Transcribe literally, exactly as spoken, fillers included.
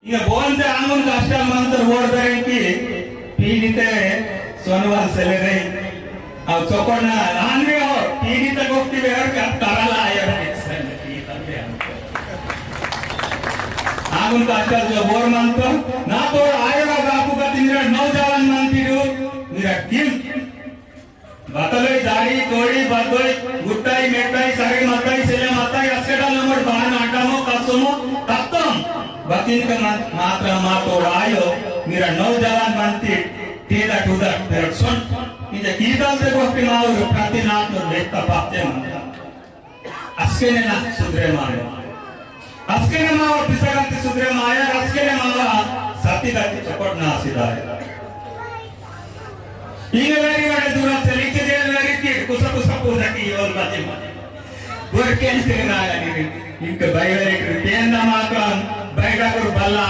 इंगे बोलते आंगुन कष्टल मंतर वोड़ दरेंकी पीड़िते सोनवाल सेलेरे। अब चोकोड़ना आंगे और पीड़िते गोष्टी बेहर का तरला आयर के संगति तबे हमको। आंगुन कष्टल जो बोर मंतर ना तो आयर बापू का तिमिरा नौजवान मंती दू मेरा किम बतलोई दाड़ी, तोड़ी, बतोई, गुट्टाई, मेटाई, सरी मताई, सिले मताई, अस्केटा नमोड बहान आटामो, कसमो, तत्तम। बतिन के मा-, मात्रा मा तोड़ आयो, मेरा नौजवान मंती, तेरा टूदा, मेरा सुन। इंजे कीतल ते गोष्टी मावोर, प्रतिनाथ नो देखता पाते मंता। अस्केने ना सुधरे मायो। अस्केने मावा पिसगंती सुधरे माया, अस्केने मावा सती गति चपट ना सिदाय। इंगे वेरी वाले दूर से लीचे जेल वेरी की कुसा कुसा पूजा की और बातें। बुरकेन से ना लगी। इनके भाई वेरी की पेन ना माकन, बैठा कर बल्ला